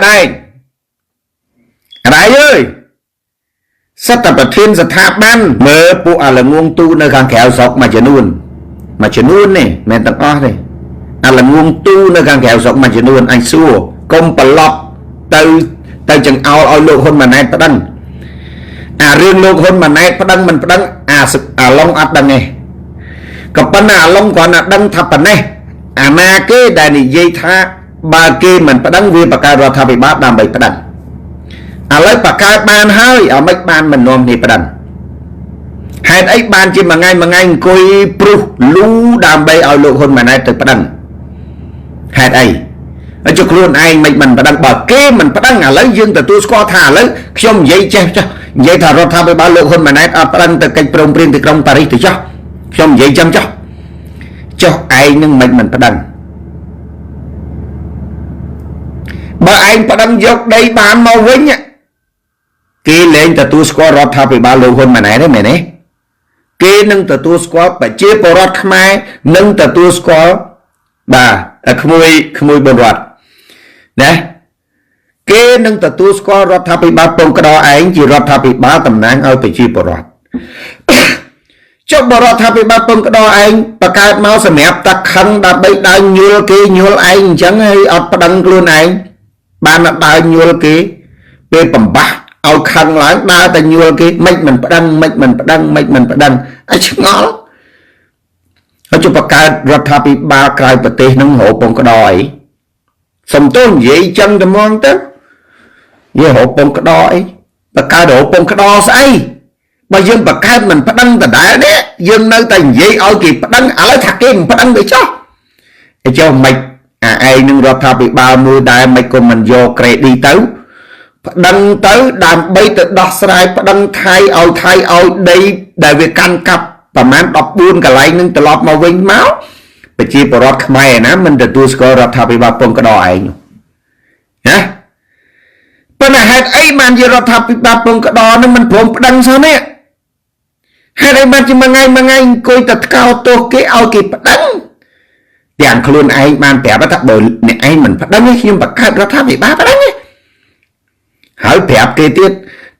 ដែងរៃអើយសិតតែប្រធានស្ថាប័នមើលពួកអាល្ងងទូនៅខាងក្រៅស្រុកមួយចំនួនមួយចំនួននេះមិនទាំងអស់ទេអាល្ងងទូនៅខាងក្រៅស្រុកមួយចំនួនអញសួរកុំប្រឡប់ទៅចង្អោលឲ្យលោកហ៊ុនម៉ាណែតប្តឹងអារឿងលោកហ៊ុនម៉ាណែតប្តឹងមិនប្តឹងអាឡុងអត់ដឹងទេក៏ប៉ុន្តែអាឡុងគ្រាន់តែដឹងថាប៉ុណ្ណេះអាណាគេដែលនិយាយថាបើគេមិនប្តឹងវាបង្កើតរដ្ឋាភិបាលដើម្បីប្តឹងឥឡូវបង្កើតបានហើយអាម៉េចបានមិននាំគ្នាប្តឹងហេតុអីបានជាមួយថ្ងៃមួយថ្ងៃអង្គុយព្រុសលូដើម្បីឲ្យលោកហ៊ុនម៉ាណែតទៅប្តឹងហេតុអីហើយចុះខ្លួនឯងមិនប្តឹងបើគេមិនប្តឹងឥឡូវយើងទទួលស្គាល់ថាឥឡូវខ្ញុំនិយាយចេះចុះនិយាយថារដ្ឋាភិបាលលោកហ៊ុនម៉ាណែតអត់ប្តឹងទៅកិច្ចព្រមព្រៀងទីក្រុងប៉ារីសទៅចុះខ្ញុំនិយាយចឹងចុះចុះឯងនឹងមិនប្តឹងបើឯងប្តឹងយកដីបានមកវិញគេលែងទទួលស្គាល់រដ្ឋាភិបាលលោកហ៊ុនម៉ាណែតទេមែនទេគេនឹងទទួលស្គាល់ប្រជាពលរដ្ឋខ្មែរនឹងទទួលស្គាល់បាទក្មួយបុរដ្ឋណាគេនឹងទទួលស្គាល់រដ្ឋាភិបាលពងក្តោឯងជារដ្ឋាភិបាលតំណាងឲ្យប្រជាពលរដ្ឋចុះបរដ្ឋាភិបាលពងក្តោឯងបង្កើតមកសម្រាប់តែខឹងដើម្បីដើរញួលគេញួលឯងអញ្ចឹងហើយអត់ប្តឹងខ្លួនឯងបានដើរញួលគេពេលបំបាស់ឲ្យខឹងឡើងដើរតែញួលគេមិនប្តឹងមិនប្តឹងមិនប្តឹងឲ្យឆ្ងល់ហើយចុះបង្កើតរដ្ឋាភិបាលក្រៅប្រទេសនឹងរកពងក្តោអីសំទោសនិយាយចឹងតែហ្មងទៅនិយាយរកពងក្តោអីបង្កើតរកពងក្តោស្អីបើយើងបង្កើតមិនប្តឹងដដែលនេះយើងនៅតែនិយាយឲ្យគេប្តឹងឥឡូវថាគេមិនប្តឹងទៅចុះឯចុះមិនអាឯងនឹងរដ្ឋាភិបាលមួយដែរមិនក៏មិនយកក្រេឌីទៅប្តឹងទៅដើម្បីទៅដោះស្រាយប្តឹងថៃឲ្យថៃឲ្យដីដែលវាកាន់កាប់ប្រហែល14កន្លែងនឹងត្រឡប់មកវិញមកប្រជាពលរដ្ឋខ្មែរណាមិនទទួលស្គាល់រដ្ឋាភិបាលពងក្តោឯងណាប៉ុន្តែហេតុអីបានជារដ្ឋាភិបាលពងក្តោនឹងមិនព្រមប្តឹងសោះនេះហេតុអីបានជាមួយថ្ងៃមួយថ្ងៃអង្គុយតែថ្កោលទោសគេឲ្យគេប្តឹងទាំងខ្លួនឯងបានប្រាប់ថាបើអ្នកឯងមិនប្តឹងខ្ញុំបង្កើតរដ្ឋាភិបាលប្តឹងហើយប្រាប់គេទៀត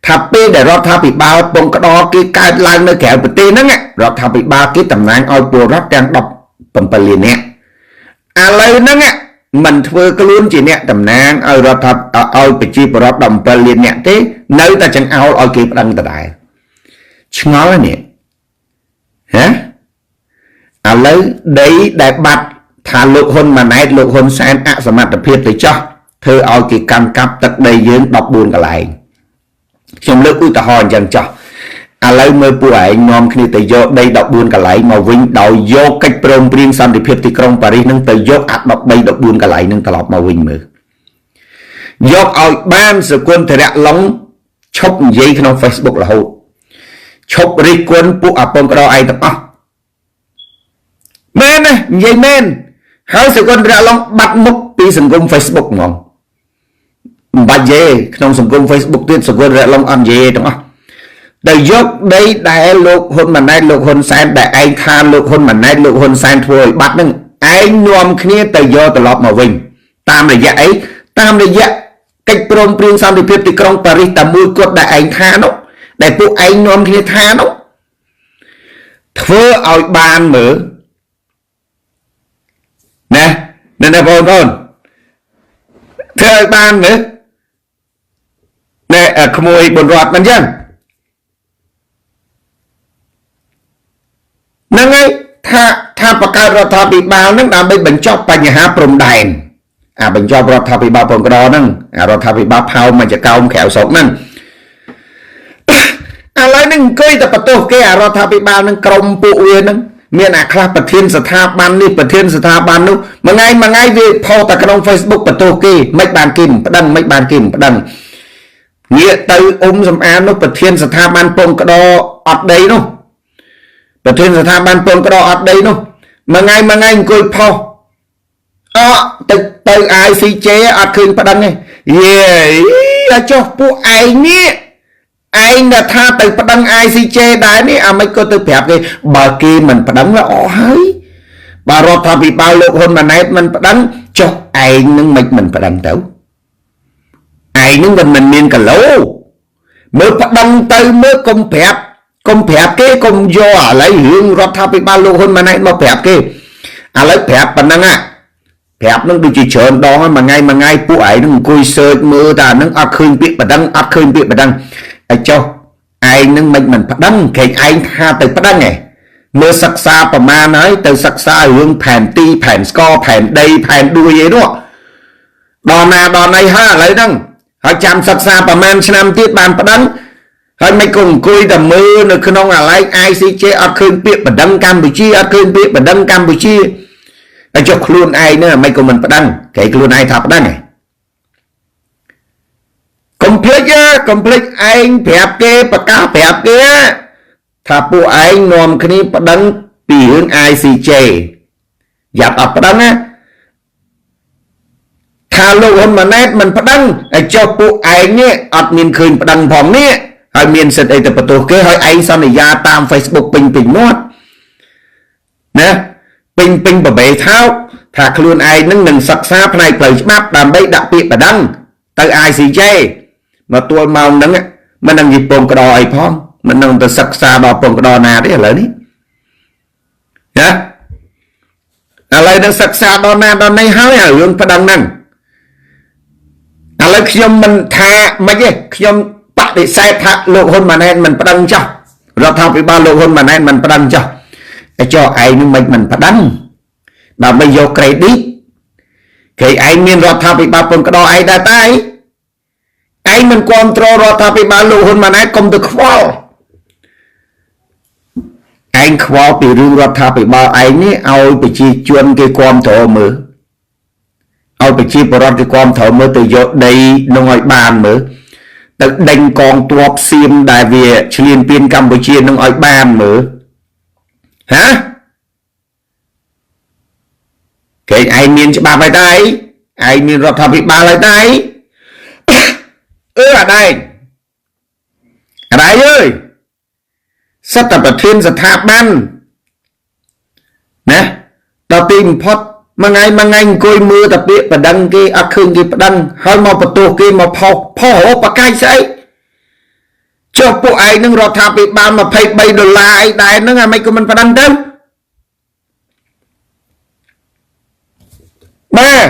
ថាពេលដែលរដ្ឋាភិបាលពងក្តោគេកើតឡើងនៅក្រៅប្រទេសហ្នឹងរដ្ឋាភិបាលគេតំណាងឲ្យពលរដ្ឋទាំង17លាននាក់ឥឡូវហ្នឹងមិនធ្វើខ្លួនជាអ្នកតំណាងឲ្យរដ្ឋាឲ្យប្រជាពលរដ្ឋ17លាននាក់ទេនៅតែចង្អោលឲ្យគេប្តឹងដដែលឆ្ងល់នេះហ៎ឥឡូវដីដែលបាត់ថាលោកហ៊ុនម៉ាណែតលោកហ៊ុនសែនអសមត្ថភាពទៅចោះធ្វើឲ្យគេកាន់កាប់ទឹកដីយើង14កន្លែងខ្ញុំលើកឧទាហរណ៍អញ្ចឹងចោះឥឡូវមើលពួកឯងនាំគ្នាទៅយកដី14កន្លែងមកវិញដោយយកកិច្ចព្រមព្រៀងសន្តិភាពទីក្រុងប៉ារីសនឹងទៅយកអា13 14កន្លែងនឹងត្រឡប់មកវិញមើលយកឲ្យបានសគុណធរៈឡុងឈប់និយាយក្នុង Facebook រហូតឈប់រិះគន់ពួកអាពងក្តោឯងទាំងអស់មែនទេនិយាយមែនហើយសគុណធរៈឡុងបាត់មុខពីសង្គម Facebook ហ្មងមិនបាច់និយាយក្នុងសង្គម Facebook ទៀតសគុណធរៈឡុងអត់និយាយទាំងអស់ដែលយកដីដែលលោកហ៊ុនម៉ាណែតលោកហ៊ុនសែនដែលឯងថាលោកហ៊ុនម៉ាណែតលោកហ៊ុនសែនធ្វើឲ្យបាត់នឹងឯងនាំគ្នាទៅយកត្រឡប់មកវិញតាមរយៈអីតាមរយៈកិច្ចព្រមព្រៀងសន្តិភាពទីក្រុងប៉ារីសតែមួយគត់ដែលឯងថានោះដែលពួកឯងនាំគ្នាថានោះធ្វើឲ្យបានមើលណាណែបងប្អូនធ្វើឲ្យបានមើលណែក្មួយបុនរតមិនចឹងហ្នឹងហើយថាបង្កើតរដ្ឋាភិបាលហ្នឹងដើម្បីបញ្ចប់បញ្ហាព្រំដែនអាបញ្ចប់រដ្ឋាភិបាលពងក្រហ្នឹងអារដ្ឋាភិបាលផោមមកចកោមក្រៅស្រុកហ្នឹងឥឡូវហ្នឹងអង្គុយតែបន្ទោសគេអារដ្ឋាភិបាលហ្នឹងក្រុមពួកវាហ្នឹងមានអាខ្លះប្រធានស្ថាប័ននេះប្រធានស្ថាប័ននោះមួយថ្ងៃមួយថ្ងៃវាផុសតែក្នុង Facebook បន្ទោសគេមិនបានគេមិនប្តឹងមិនបានគេមិនប្តឹងងាកទៅអ៊ុំសំអាននោះប្រធានស្ថាប័នពងក្តអត់ដីនោះប្រធានស្ថាប័នពងក្តអត់ដីនោះមួយថ្ងៃមួយថ្ងៃអង្គុយផុសអទៅ ICJ អត់ឃើញប្តឹងទេយេចុះពួកឯងនេះឯងដែលថាទៅប្តឹង ICJ ដែរនេះអាមិនក៏ទៅប្រាប់គេបើគេមិនប្តឹងល្អហើយបើរដ្ឋាភិបាលលោកហ៊ុនម៉ាណែតមិនប្តឹងចុះឯងនឹងមិនប្តឹងទៅ ឯងនឹងមិនមានគីឡូមើលប្តឹងទៅមើលកុំប្រាប់កុំប្រាប់គេកុំយកឥឡូវរឿងរដ្ឋាភិបាលលោកហ៊ុនម៉ាណែតមកប្រាប់គេឥឡូវប្រាប់ប៉ុណ្ណឹងហ่ะប្រាប់នឹងដូចជាច្រើនដងហើយមួយថ្ងៃមួយថ្ងៃពួកឯងនឹងអង្គុយ search មើលតែអានឹងអត់ឃើញពាក្យប្តឹងអត់ឃើញពាក្យប្តឹងហើយចុះឯងនឹងមិនប្តឹងក្រែងឯងថាទៅប្តឹងហ៎មើលសិក្សាប្រមាណហើយទៅសិក្សារឿងផែនទីផែនស្ករផែនដីផែនដួយអីនោះដល់ណាដល់ណីហើយឥឡូវហ្នឹងហើយចាំសិក្សាប្រមាណឆ្នាំទៀតបានប្តឹងហើយមិនក៏អង្គុយតែមើលនៅក្នុងអាឡែក ICJ អត់ឃើញពាក្យប្តឹងកម្ពុជាអត់ឃើញពាក្យប្តឹងកម្ពុជាហើយចុះខ្លួនឯងហ្នឹងមិនក៏មិនប្តឹងគេខ្លួនឯងថាប្តឹងហ៎កុំភ្លេចកុំភ្លេចឯងប្រាប់គេប្រកាសប្រាប់គេថាពួកឯងនាំគ្នាប្តឹងពីរឿង ICJ យ៉ាប់អត់ប្តឹងណាថាលោកហ៊ុនម៉ាណែតមិនប្តឹងហើយចុះពួកឯងនេះអត់មានឃើញប្តឹងផងនេះហើយមានសិទ្ធិអីទៅបន្ទោសគេហើយឯងសន្យាតាម Facebook ពេញពេញមាត់ណាពេញពេញបបេថោកថាខ្លួនឯងនឹងនឹងសិក្សាផ្នែកផ្លូវច្បាប់ដើម្បីដាក់ពាក្យប្តឹងទៅ ICJ មកទួលម៉ោងហ្នឹងមិននឹងនិយាយពងក្តរអីផងមិននឹងទៅសិក្សាដល់ពងក្តរណាទេឥឡូវនេះណាឥឡូវនឹងសិក្សាដល់ណាដល់ណីហើយអារឿងប្តឹងហ្នឹងឥឡូវខ្ញុំមិនថាមិនទេខ្ញុំបដិសេធថាលោកហ៊ុនម៉ាណែតមិនប្តឹងចោះរដ្ឋាភិបាលលោកហ៊ុនម៉ាណែតមិនប្តឹងចោះតែចោះឯងនឹងមិនប្តឹងដើម្បីយក credit គេឯងមានរដ្ឋាភិបាលពងក្តរឯងដែរតែឯងមិនគ្រប់គ្រងរដ្ឋាភិបាលលោកហ៊ុនម៉ាណែតកុំទៅខ្វល់ឯងខ្វល់ពីរឿងរដ្ឋាភិបាលឯងនេះឲ្យប្រជាជនគេគ្រប់គ្រងមើលឲ្យប្រជាពលរដ្ឋគេគ្រប់គ្រងមើលទៅយកដីនឹងឲ្យបានមើលទៅដេញកងទ័ពសៀមដែលវាឈ្លានពានកម្ពុជានឹងឲ្យបានមើលហាគេឯងមានច្បាប់ហើយដែរឯងមានរដ្ឋាភិបាលហើយដែរអឺអាដែងអាដែងអើយសិតតែប្រធានស្ថាប័នណាដល់ទីបំផុតមួយថ្ងៃមួយថ្ងៃអង្គុយមើលតែពាក្យប្តឹងគេអត់ឃើញគេប្តឹងហើយមកបន្ទោសគេមកផុសផុសបកាច់ស្អីចុះពួកឯងនឹងរដ្ឋាភិបាល23ដុល្លារអីដែរហ្នឹងអាមិនក៏មិនប្តឹងទៅបាទ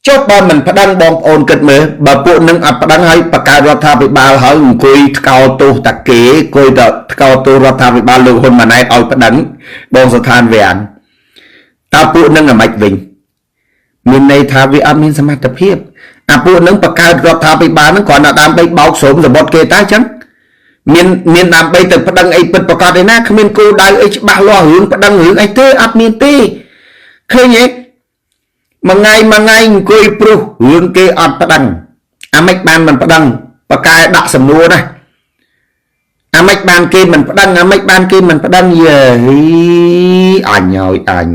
ចុះបើមិនប្តឹងបងប្អូនគិតមើលបើពួកនឹងអត់ប្តឹងហើយបង្កើតរដ្ឋាភិបាលហើយអង្គុយថ្កោលទោសតាគេអង្គុយតែថ្កោលទោសរដ្ឋាភិបាលលោកហ៊ុនម៉ាណែតឲ្យប្តឹងបងស្ថានវាំងតើពួកនឹងអាម៉េចវិញមានន័យថាវាអត់មានសមត្ថភាពអាពួកនឹងបង្កើតរដ្ឋាភិបាលនឹងគ្រាន់តែដើម្បីបោកស្រោមសម្បត្តិគេតើអញ្ចឹងមានដើម្បីទៅប្តឹងអីពិតប្រកបឯណាគ្មានគោលដៅអីច្បាស់លាស់រឿងប្តឹងរឿងអីទេអត់មានទេឃើញទេមួយថ្ងៃមួយថ្ងៃអង្គុយព្រោះរឿងគេអត់ប្តឹងអាម៉េចបានមិនប្តឹងបកែដាក់សំណួរណាអាម៉េចបានគេមិនប្តឹងអាម៉េចបានគេមិនប្តឹងយេអញហើយអញ